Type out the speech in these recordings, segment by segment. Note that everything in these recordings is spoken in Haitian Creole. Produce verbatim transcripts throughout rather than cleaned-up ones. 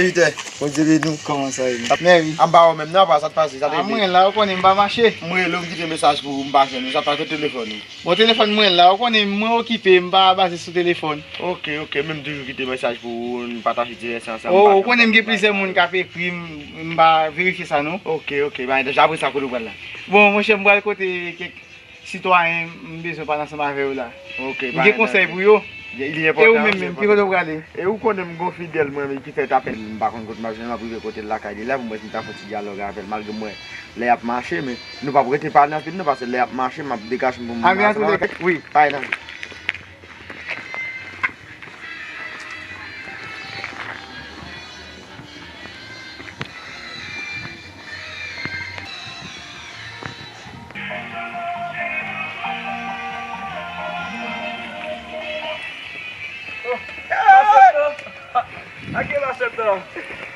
Vite, Bondye beni w. Kòman sa ye? Ap mèri. A m pa wè w menm non, apa sa t pase, sa t rive? A mwen la, ou konnen m pa mache. M rele w, m kite mesaj pou ou, m pa jwenn ou, sa t pase telefòn ou? Bon, telefòn mwen la, ou konnen mwen okipe, m pa baze sou telefòn. Ok, ok, men m toujou kite mesaj pou ou, n pataje ti lèson ansanm. Oh, ou konnen m gen plizyè moun k ap ekri m, m pa verifye sa non. Ok, ok, ba, apre sa kote w pral la? Bon, monchè, m pral kote kèk sitwayen m bezwen pale ansanm avè yo la. Ok, m gen konsèy pou yo. E ou menm menm, ki kote w prale? E ou konnen m gon fidèl mwen ki fè t apèl, m pa konn kote m ap jwenn, m ap rive kote l lakay li la pou m wè si m ka fè yon ti dyalòg avè l, malgre m wè lè y ap mache, men nou p ap rete pale anpil non, paske lè y ap mache, m ap degaje m pou m ansanm avè l. Wi. Pa gen danje.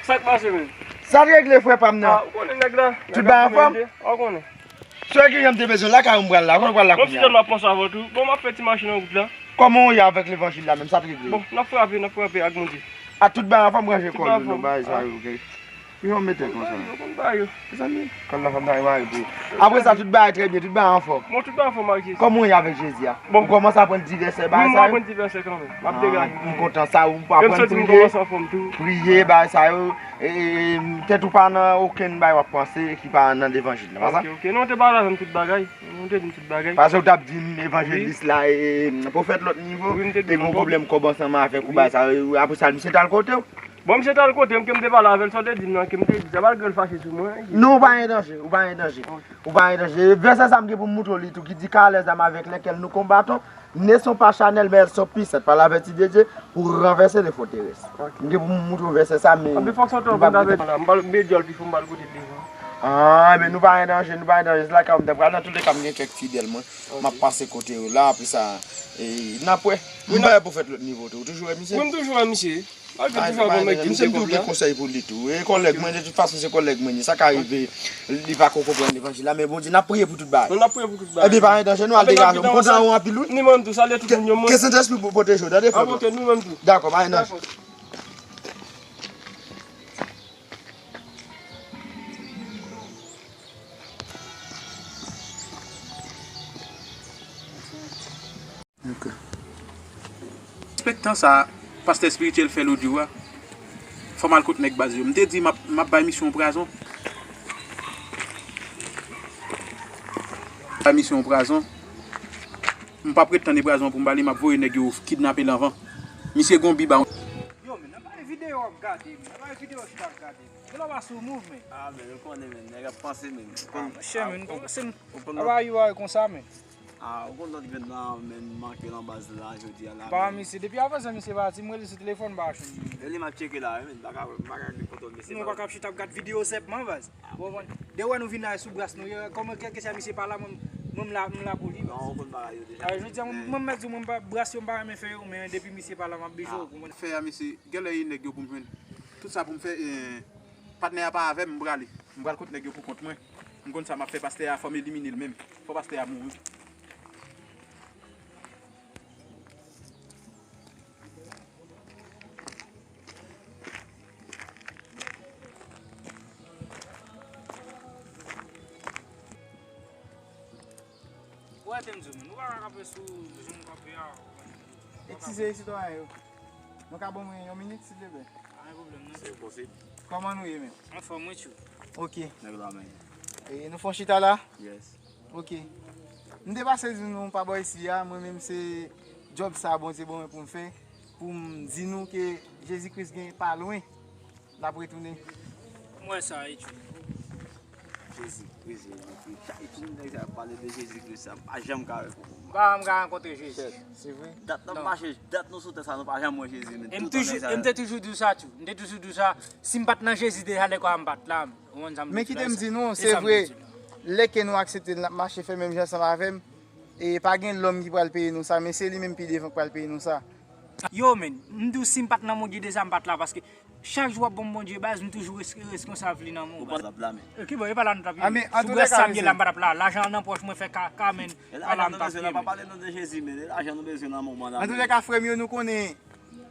Sa k pase menm? Sa t regle frè pa m nan? Ah, ou konnen nèg la. Tout bagay anfòm? Ou konnen. Sè ki jan m te bezwen lakay ou m pral la, kote w pral la kounye a? Bon, m ap fè ti mache nan wout la. Kòman w ye avèk levanjil la menm, sa t regle? Bon, n ap frape, n ap frape ak Bondye. A tout bagay anfòm, ranje kò nou, bagay sa yo, ok. Ki jan w mete konsa? Yo konn bagay yo. Mezanmi, kòl la fòm ta mare pou ou. Apre sa, tout bagay trè byen, tout bagay anfòm. Bon, tout bagay anfòm ak Jezi. Kòman w ye avèk Jezi a? Bon. Ou kòmanse aprann ti vèsè bagay sa yo? Mwen aprann ti vèsè kanmenm. M ap degaje. M kontan sa, ou aprann priye. M santi m kòmanse anfòm tou. Priye, bagay sa yo. E, e, e, tèt ou pa nan okenn bagay w ap panse ki pa nan levanjil la, pa sa? Ok, ok. Non, te pale avè m tout bagay. Ou te di m tout bagay. Paske ou t ap di m evanjelis la, e, e, pwofèt lòt nivo, te gon pwoblèm kòb ansanm avèk ou, bagay sa yo, apre sa, misye t al kote w. Bon, misye t al kote m, ke m te pale avè l, sa w te di m nan, ke m te di sa, malgre l fache sou mwen. Non, ou pa gen danje, ou pa gen danje. Ou pa gen danje. Vèsè sa m gen pou m moutre w li tou, ki di, car les armes avec lesquelles nous combattons ne sont pas charnelles, mais elles sont puissantes par la vertu de Dieu pour renverser les forteresses. Ok. M gen pou m moutre w vèsè sa, men. Anpi fòk sòti w konn avè m la, m pral mete dyòl pi fò, m pral kote devan. Ah, men nou pa gen danje, nou pa gen danje. Se lakay ou m te pral, nan tout leka m gen kèk fidèl mwen. Ok. M ap pase kote yo la, apre sa, e, n ap wè. M pa wè pwofèt lòt nivo tou. Ou toujou wè misye? Wi, m toujou wè misye. Malgre m toujou wè bon nèg ki m te konfyan. Misye m toujou gen konsèy pou li tou. E kòlèg mwen, de tout fason, se kòlèg mwen ye. Sa ka rive, li pa ko konprann levanjil la, men Bondye, n ap priye pou tout bagay. N ap priye pou tout bagay. Ebyen, pa gen danje, nou al degaje. M kontan ou anpil, wi. Ni mwen tou, salye tout moun yo, mwen. Ke Sentespri pwoteje w, tande frè m. Amen, nou menm tou. Dakò, pa gen danje. Ok. Respektan sa pastè espirityèl fè lòt jou a, fò m al kot nèg baz yo. M te di m ap, m ap bay misye yon pwazon. Bay misye yon pwazon. M p ap ret tann e pwazon pou m ba li, m ap voye nèg yo kidnape l anvan. Misye gon bi ba. Yo, men, nan pale videyo w ap gade, men, nan pale videyo w ap gade. Gen lè w pa sou move, men. Ah, men, ou konnen, men, nèg ap panse, men. Ah, monchè, men, ou pa panse m ap ayi w konsa, men. Ah, ou konn lòt grenn nan, men, manke nan baz la, jodi a la. Ba, men, misye, depi avan sa, misye pati, m rele sou telefòn, m pa jwenn li. E li m ap tcheke la, wi, men, m pa ka, m pa ka gen kontwòl misye. Nou pa ka ap chita ap gad videyo sèlman, baz. Ou konprann? Dèwè nou vin la sou bras nou, yo, kòman kèlkeswa misye pa la, mwen, mwen, m la, m la pou li, baz. Non, ou konn bagay yo deja. Ah, jodi a, mwen, mwen, m mèt di w, mwen, pa, bras yo, m pa renmen fè yo, men depi misye pa la, m ap bezwen w, ou konprann? Fè a, mesye, genlè e nèg yo pou m jwenn. Tout sa pou m fè, eh, patnè a pa avè m, m prale. M pral kot nèg yo pou kont mwen. M konn sa m ap fè, pastè a, fò m elimine l menm. Fò pastè a mouri. Ou wè, te m di w, nou pa ka kanpe sou jan nou kanpe a. Eskize, sitwayen yo. Nou ka ban mwen yon minit, silvouplè? Pa gen pwoblèm, non. Se posib. Kòman nou ye, menm? Anfòm, wi, tjou. Ok. Nèg la, men. E, nou fè yon chita la? Yes. Ok. M te pase di nou pa bò isi a, mwen menm se djòb sa Bondye ban mwen pou m fè, pou m di nou ke Jezi Kris gen pa lwen, l ap retounen. M wè sa, wi, tjou. Jezi Kris, Jezi Kris. Chak jou nèg sa ap pale de Jezi Kris, sa m pa janm ka wè pou kont mwen. Pa janm ka rankontre Jezi. Se vre? Dat n ap mache, dat nou sou tè sa, nou pa janm wè Jezi, men e m toujou, e m te toujou di w sa, tjou. M te toujou di w sa, si m pa t nan Jezi deja, lè kwa m pa t la. Ou konprann sa m di w la? Men kite m di nou, se vre, lè ke nou aksepte l, n ap mache fè menm jan ansanm avè m. E pa gen lòm ki pral peye nou sa, men se li menm pi devan k pral peye nou sa. Yo, men, m di w, si m pa t nan Bondye deja, m pa t la, paske chak jou w ap ban m Bondye, baz, m toujou res-, reskonsab li nan men w, baz. Ou pa t ap la, men. Ki bò, e pa la nou t ap ye. Sou bras sa m ye la, m pa t ap la. Lajan an nan pòch mwen fè kaka, men. E pa la m t ap ye, men. Pa pale nou de Jezi, men. E lajan nou bezwen nan moman la. Antoulèka, frè m yo, nou konnen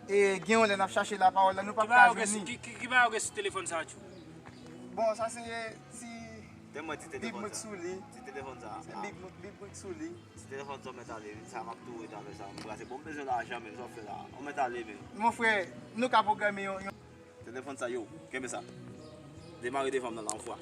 E gen yon lè n ap chache lapawòl la, nou p ap ka jwenn li. Ki bagay ou gen sou telefòn sa a, Tchou? Bon, sa se ti Tèlman ti telefòn sa. Ti telefòn sa. Se big, big sou li. Ti telefòn sa w mèt ale wi, sa m ap tou ret avè sa. M brase bon, m bezwen lajan men, sa w fè la. Ou mèt ale men. Mon frè, nou ka pwograme yon, yon. Telefòn sa yo, kenbe sa. Demare devan m nan la yon fwa.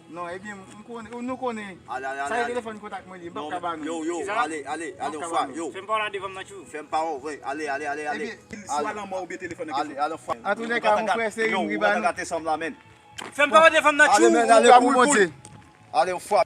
Non, ebyen, m konnen, nou konnen. Ale, ale, ale. Sa se telefòn kontak mwen li, m p ap ka ba nou. Yo, yo, ale, ale, ale yon fwa, yo. Fè m pawòl la devan m nan, Tchou. Fè m pawòl, wi, ale, ale, ale, ale. Ebyen, swa lanmò oubyen telefòn nan. Ale, ale yon fwa. Antoulèka, mon frè, se youn ki ba nou. Ou pa ka gate san m la, menn. Fè m pawòl devan m nan, Tchou. Ale, men, ale, pou Bondye. Ale yon fwa.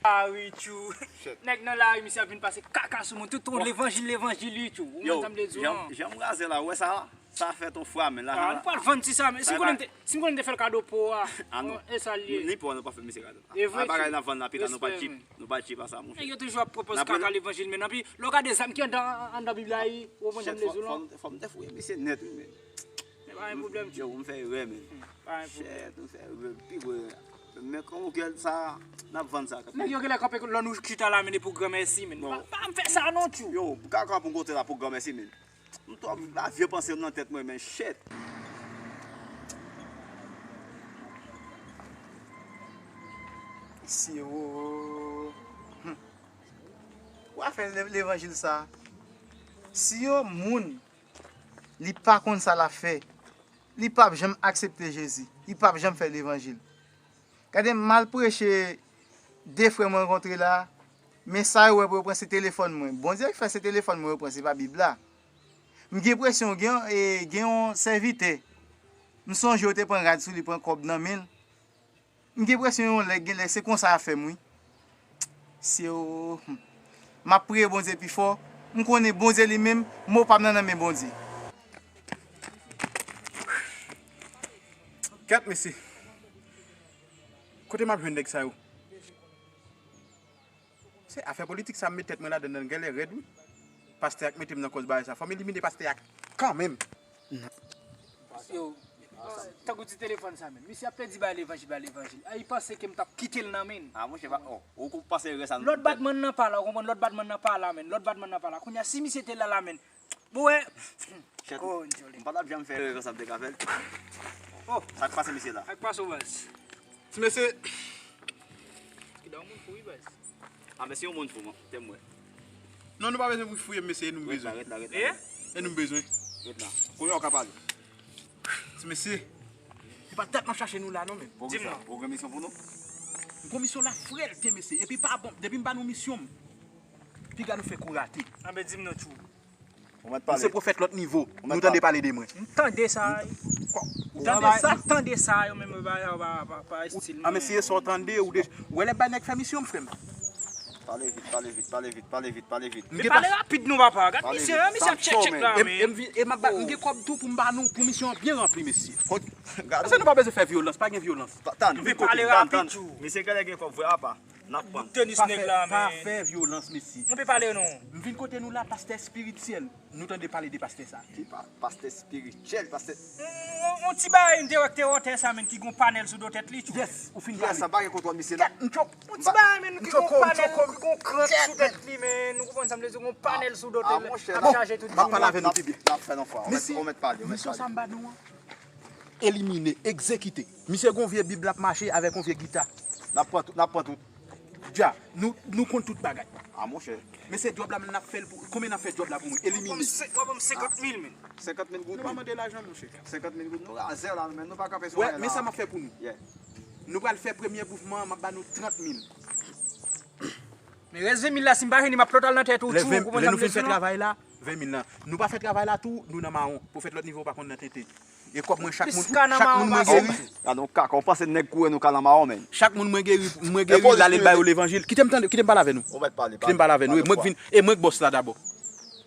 Ah wi, Tchou. Nèg nan lari, misye ap vin pase kaka sou mwen. Tout tan levanjil, levanjil, wi, Tchou. Ou menm sa m te di w lan. Jan m raze la, ou wè sa? Sa fèt yon fwa, men la. Ah, m pral vann ti sa, men si m konnen m te, si m konnen m te fè l kado po a. Ah non. E sa l ye. Ni po a, nou pa fè misye kado. E vre, Tchou. Bagay n ap vann la, pita nou pa tchip. Nou pa tchip a sa, monchè. Nèg yo toujou ap pwopòze kaka levanjil, men anpi, lè w gade zam ki anndan, anndan Bib la, wi, ou konprann sa m te di w lan. Fò m te fouye misye nèt, wi, men. Men pa gen pwoblèm, Tchou. Yo, m fè erè, men. Pa gen pwoblèm. Shit, m fè erè, pi gwo erè. Men kòman w kwè sa, n ap vann sa. Nèg yo genlè kanpe lòn ou chita la, men depi w granmèsi, men. Pa, pa fè sa non, Tchou. Yo, kaka pou m kote la pou granmèsi, men. M twò, m pa vye panse m nan tèt mwen, men shit. Mesye, o. Ou a fè levanjil sa. Si yon moun, li pa konn sa l ap fè, li p ap janm aksepte Jezi. Li p ap janm fè levanjil. Gade, m al preche de frè m rankontre la, men sa yo wè pou yo pran se telefòn mwen. Bondye ki fè se telefòn mwen yo pran, se pa Bib la. M gen enpresyon gen, e, gen yon sèvitè. M sonje yo te pran rad sou li, pran kòb nan men l. M gen enpresyon yon lè, gen lè se konsa y ap fè m wi. Se o, hmm. M ap priye Bondye pi fò. M konnen Bondye li menm, mo pa m nan nan men Bondye. Kèt mesye. Kote m ap jwenn nèg sa yo? Se afè politik sa m met tèt mwen ladann nan genlè rèd wi. Pastè a k mete m nan kòz bagay sa. Fò m elimine pastè a kanmenm. Yo, tankou ti telefòn sa menm. Misye ap pèdi bay levanjil, bay levanjil. A, li panse ke m t ap kite l nan men l. A, monchè, pa, oh, ou konn panse rès a nou. Lòt batman nan pa la, ou konprann? Lòt batman nan pa la, menn. Lòt batman nan pa la. Kounye a, si misye te la la, menn. Bon, wè. Chèt, m pa t ap janm fè erè konsa m te ka fè l. Oh, sa k pase misye la? Sa k pase w, baz? Ti mesye, kida yon moun fou wi, baz. A, men si yon moun fou, man, te m wè. Non, nou pa bezwen pou fouye m, mesye, e nou m bezwen. Ret la, ret la, ret la. E nou m bezwen. Ret la. Kounye a w ka pale. Ti mesye, se pa dat m ap chache nou la non, men. Poukisa? Ou gen misyon pou nou? M gon misyon la frèlte, mesye. Epi pa bon, depi m ba nou misyon m, piga nou fè kou rate. Anben, di m non, Tchou. Ou mèt pale. Ou se pwofèt lòt nivo. Nou tande pale de mwen. M tande sa. Ou tande sa? M tande sa, yo menm yo pa, pa, pa, pa estil mwen. A, mesye, sa w tande, ou de, ou wè lè bay nèg fè misyon m, frè m. Pale vit, pale vit, pale vit, pale vit, pale vit. Men pale rapid non, papa. Gad misye, misye ap tchèk tchèk la, men. E m vin, e m ap ba, m gen kòb tou pou m ba nou, pou misyon an byen ranpli, mesye. Paske nou pa bezwen fè vyolans, pa gen vyolans. Tann, tann, tann. Misye genlè gen kòb vre, apa. N ap pran. Tenis nèg la, men. Pa fè vyolans, mesye. Nou pe pale non. M vin kote nou la, pastè espirityèl. Nou tande pale de pastè sa. Ki pa, pastè espirityèl, pastè. On, on, on ti bagay m te wè k te wotè sa, menn, ki gon panèl sou do tèt li, tchou. Yes, ou fin pale. Yes, sa pa gen kontwòl, mesye, non. Kat, m tchòk. On ti bagay, menn, ki gon panèl, ki gon krank sou tèt li, menn. Ou konprann sa m vle di? Gon panèl sou do tèt li. Ap chaje tout jou. M ap pale avè nou pi byen. N ap fè l anfwa. Mesye, misyon sa m ba nou an. Elimine, egzekite. Misye gon vye bib l ap mache avèk yon vye gita. N ap pran tout, n ap pran tout. Dja, nou, nou konn tout bagay. A monchè. Men se djòb la menm n ap fè l pou, konbyen n ap fè djòb la pou mwen? Elimine. W ap ban m senkant mil, men. Senkant mil goud. Nou pa mande lajan, monchè. Senkant mil goud, nou razè la, men nou pa kanpe sou anyen la. Men sa m ap fè pou nou. Nou pral fè premye mouvman an, m ap ba nou trant mil. Men rès ven mil la, si m pa jwenn li, m ap plotal nan tèt ou, tchou, ou konprann sa m vle di non? Lè nou fin fè travay la, ven mil lan. Nou pa fè travay la tou, nou nan mawon. Pwofèt lòt nivo pa konn nan tenten. E kòb mwen, chak moun, chak moun mwen geri. Gade yon kaka, ou panse nèg kouri nou ka nan mawon, menn. Chak moun mwen geri, mwen geri, l ale l ba yo levanjil. Kite m tande, kite m pale avè nou. Kite m pale avè nou. E mwen k vin, e mwen k bòs la dabò.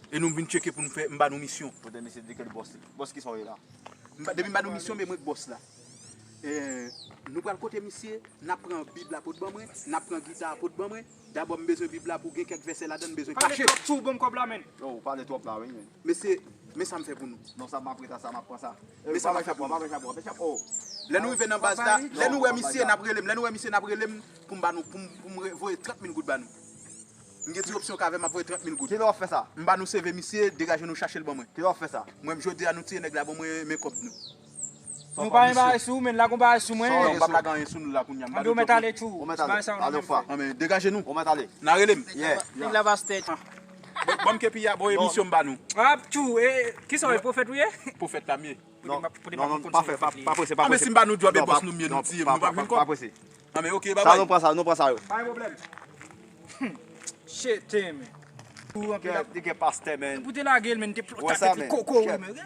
E nou vin tcheke pou nou fè, m ba nou misyon. Kote misye di ke l bòs li. Bòs kisa w ye la? Depi m ba nou misyon, men mwen k bòs la. E, nou pral kote misye, n ap pran bib la pou t ban mwen, n ap pran gita a pou t ban mwen. Dabò m bezwen bib la pou gen kèk vèsè ladan l, m bezwen kache. Pale twòp, tchou, ban m kòb la, menn. Yo, ou pale twòp la, wi, menn. Mesye, men sa m fè pou nou. Non, sa m ap ret a sa, m ap pran sa. Men sa m ap fè pou nou. Pa bay chapo, pa bay chapo, pa bay chapo. Lè nou rive nan baz la, lè nou wè misye, n ap rele m. Lè nou wè misye, n ap rele m pou m ba nou, pou m, pou m re-, voye trant mil goud ba nou. M gen ti opsyon k avè m ap voye trant mil goud. Kilè w ap fè sa? M ba nou seve misye, degaje nou chache l ban mwen. Kilè w ap fè sa? Mwen, jodi a nou tiye nèg la, ban mwen men kòb nou. Nou pa gen bagay sou ou, men la gon bagay sou mwen. Non, m p ap lage anyen sou nou la kounye a. M ba nou mèt ale tjou. Ou mèt ale. Bagay sa yo nou menm fè. Anben, degaje nou. Ou mèt ale. N a rele m. Yeah. Nèg la pastè. Ban m kepi a, bon, emisyon m ba nou. Ap tjou, e, kisa w ye, pwofèt ou ye? Pwofèt la m ye. Non, non, non, pa fè, pa, pa prese, pa prese. Anben, si m ba nou djòb e bòs nou m ye, nou tiye m, nou p ap jwenn kòb. Pa prese. Anben, oke, babay. Sa nou pran sa, nou pran sa yo. Pa gen pwoblèm. Shit, man. Ou anpil ap. Li gen pastè, man. Pou te lage l, man, te plòt tèt li koko, wi, man.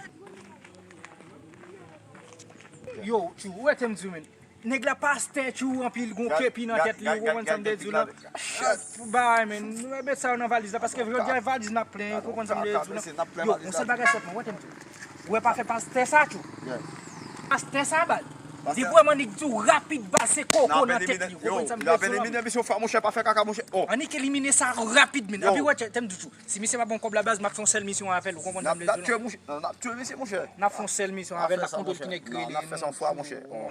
Yo, tjou, ou wè te m di w, man. Nèg la pastè, tjou, anpil gon kepi nan tèt li, ou konprann sa m vle di w la. Shit, bay, man. Nou met sa yo nan valiz la, paske jodi a valiz n ap plen, ou konprann sa m vle di w la. Yo, yon sèl bagay sèlman, ou wè te m di w. Ou wè pa fè pastè sa, tjou. Pastè sa, baz. Depi w wè m annik di w rapid, baz, se koko nan tèt li, ou konprann sa m vle di w la. Yo, y ap elimine misye yon fwa, monchè, pa fè kaka, monchè. Oh. Annik elimine sa rapid, man. Anpi wè, te m di w, tjou. Si misye pa ban w kòb la, baz, m ap fè yon sèl misyon avè l, ou konprann sa m vle di w la. N ap tiye, monchè. N ap tiye misye, monchè. N ap fè yon sèl misyon avè l, n ap kontwole ki nèg rele. N ap fè sa yon fwa, monchè. Oh.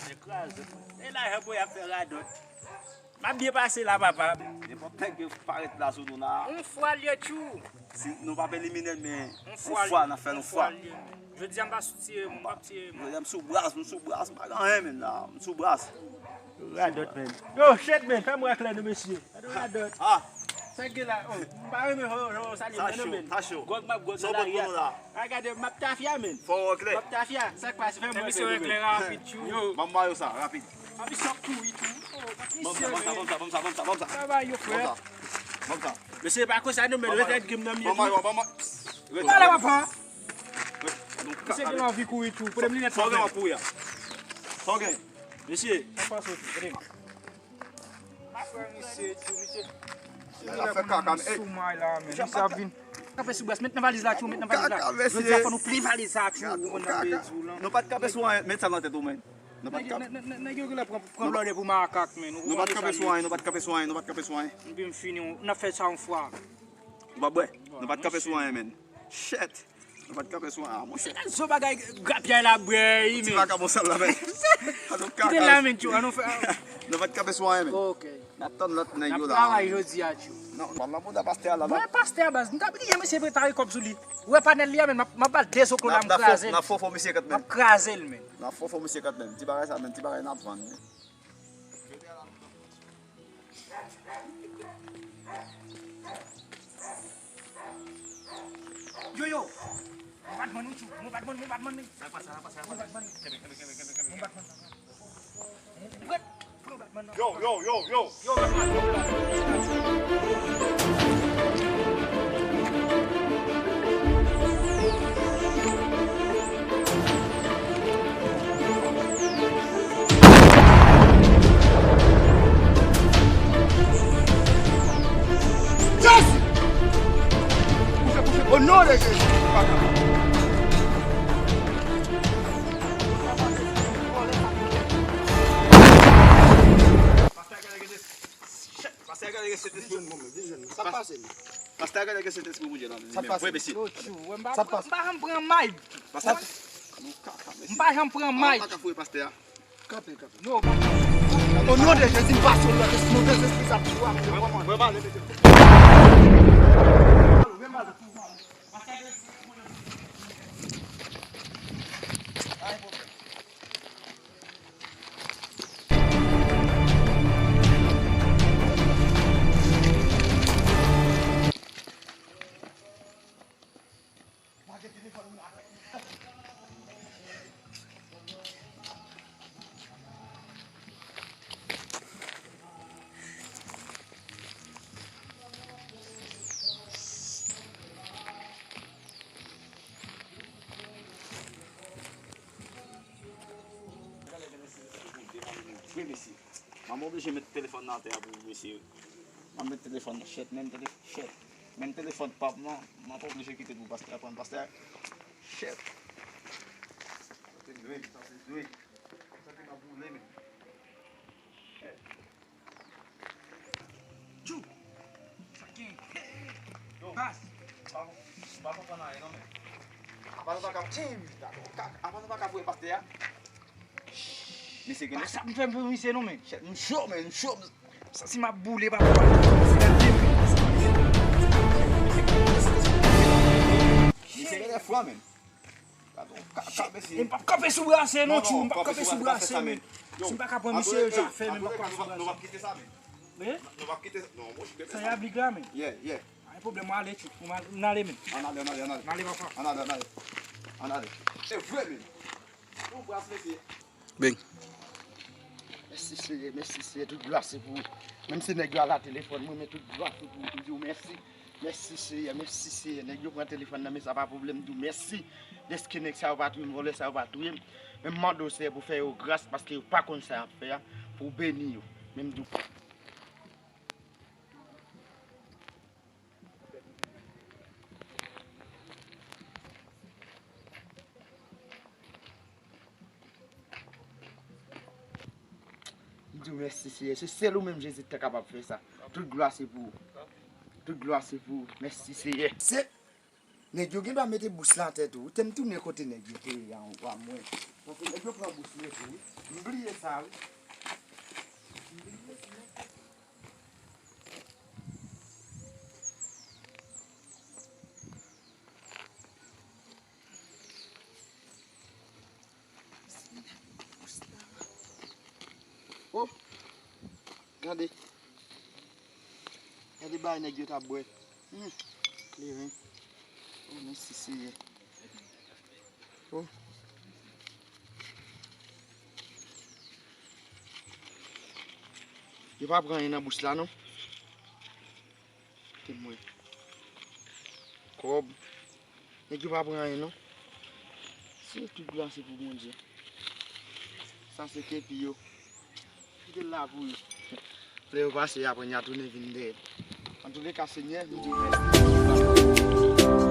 Nèg kraze, mwen. E lajan pou y ap fè radòt. M ap byen pase la, papa. Nenpòt nèg ki parèt la sou nou la. On fwa l ye tjou. Si nou p ap elimine l, men on fwa n ap fè l on fwa. Jodi a m pa sou tiye, m p ap tiye. Jodi a m sou bras, m sou bras, m pa gen anyen, men la. M sou bras. Radòt, men. Yo, shit, men, fè m wè klè nou, mesye. Radòt. Ah. Sa k gen la, oh, m pa renmen, oh, oh, sa li, men, non, men. Sa cho. Gwòg m ap gwòg nan lari a. A, gade, m ap tafya, men. Fò w wè klè. M ap tafya, sa k pase, fè m wè klè, men. Yo. Ban m mayo sa, rapid. Anpi sòk kouri tou. Oh, misye, men. Ban m sa, ban m sa, ban m sa, ban m sa. Travay yo, frè. Ban m sa. Mesye, pa konsa, non, men, ret èd grim nan, men. Ban m mayo, ban m mayo. Pale, papa. Misye gen anvi kouri tou. Pran m linèt. Sa w gen w ap kouri a? Sa w gen? Mesye. Sa pase, gade. Frè, misye tou, misye. Misye ap fè kaka, men. Sou may la, men. Misye ap vin. Kanpe sou bras, met nan valiz la, tjou, met nan valiz la. Jodi a fò nou plen valiz sa, tjou, ou konn nan bezou lan. Nou pa t kanpe sou anyen, met sa nan tèt ou, men. Nou pa t kanpe. Nèg yo genlè pran, pran blòdè pou makak, men. Nou pa t kanpe sou anyen, nou pa t kanpe sou anyen, nou pa t kanpe sou anyen. Epi m fini, n ap fè sa yon fwa. Nou pa bwè. Nou pa t kanpe sou anyen, men. Shit. Nou pa t kanpe sou anyen, monchè. Se zo bagay grapyay la bwè, wi, men. Ti vakabon sal la, men. Kite l la, men, tjou, an nou fè. Nou pa t kanpe sou anyen, men. Ok. N ap tann lòt nèg yo la. N ap travay jodi a, tjou. Non, pa nan bouda pastè a la, non. Mwen pastè a, baz, m ta bliye misye prepare kòb sou li. Ou wè panèl li a, men, m ap, m ap ba l de zoklo la, m kraze l. N ap fofo misye kant menm. M ap kraze l, men. N ap fofo misye kant menm. Ti bagay sa, men, ti bagay n ap vann, men. Yo, yo! Mwen pa t bann ou tjou. Mwen pa t bann, mwen pa t bann li. Sa pase, sa pase, sa pase. Kenbe, kenbe, kenbe, kenbe, kenbe. Mwen pa t bann. Mwen pa t bann. Yo, yo, yo, yo. Yo, mwen pa t bann. Jezi! Kouche, kouche, o non de Jezi! Pastè a genlè gen Sentespri. Sa k pase? Pastè a genlè gen Sentespri Bondye la. Sa k pase? Yo, tjou, m pa, m pa janm pran may. Pastè. M pa janm pran may. Kanpe, kanpe. Yo, o non de Jezi, m pase w nan move zespri sa pou w. Wi, mesye. M ap oblije met telefòn nan atè a pou mesye. M ap met telefòn nan, shit, menm telefòn, shit. Menm telefòn pa m nan, m ap oblije kite pou pastè a pran pastè a. Shit. Sa se dwe, sa se dwe. Sa ki m ap boule, men. Shit. Tjou! Sa gen? Yo. Bas! Pa, pa konprann anyen, non, men. Apa nou pa ka, apa nou pa ka voye pastè a? Mesye gen... Pa sa pou fè m pou misye non, men. Shit, m cho, men, m cho. Santi m ap boule, papa. Santi m ap depi. Misye gen lè fran, men. Gade yon ka, ka, mesye. M p ap kanpe sou brase non, tchou. M p ap kanpe sou brase, men. Si m pa ka pran misye zafè, men m p ap kanpe sou brase. Nou p ap kite sa, men. Wi? Nou p ap kite sa. Non, mwen, sa y a big la, men. Yeah, yeah. Pa gen pwoblèm, mwen ale, tchou. Mwen ale, mwen ale, men. Ann ale, ann ale, ann ale. Ann ale, papa. Ann ale, ann ale. Ann ale. Se vre, men. Yon bras, mesye. Bing. Mèsi Seyè, mèsi Seyè, tout glwa se pou ou. Menm si nèg yo al a telefòn mwen, men tout glwa se pou ou. M di w mèsi. Mèsi Seyè, mèsi Seyè. Nèg yo pran telefòn nan, men sa pa pwoblèm, m di w mèsi. Dèske nèg sa yo pa touye m, vòlè sa yo pa touye m. Men m mande w Seyè pou fè yo gras, paske yo pa konn sa y ap fè a, pou w beni yo. Men m di w M di w mèsi Seyè. Se sèl ou menm Jezi ki ta kapab fè sa. Tout glwa se pou ou. Tout glwa se pou ou. Mèsi Seyè. Se nèg yo gen dwa mete bous la atè tou. Ou te m tounen kote nèg yo te ye a ankò a mwen. Paske nèg yo pran bous mwen tou wi. M bliye sa wi. M bliye sa. Oh, gade. Gade bagay nèg yo t ap bwè. Hmm, kleren. Oh, mèsi Seyè. Oh. Yo pa pran anyen nan bous la non. Kite m wè. Kòb. Nèg yo pa pran anyen non. Se tout glwa se pou Bondye. Sa se kepi yo. Kite l la pou yo. Lè yo pase apre n a tounen vin dèyè. Antouleka Senyè, m di w mèsi.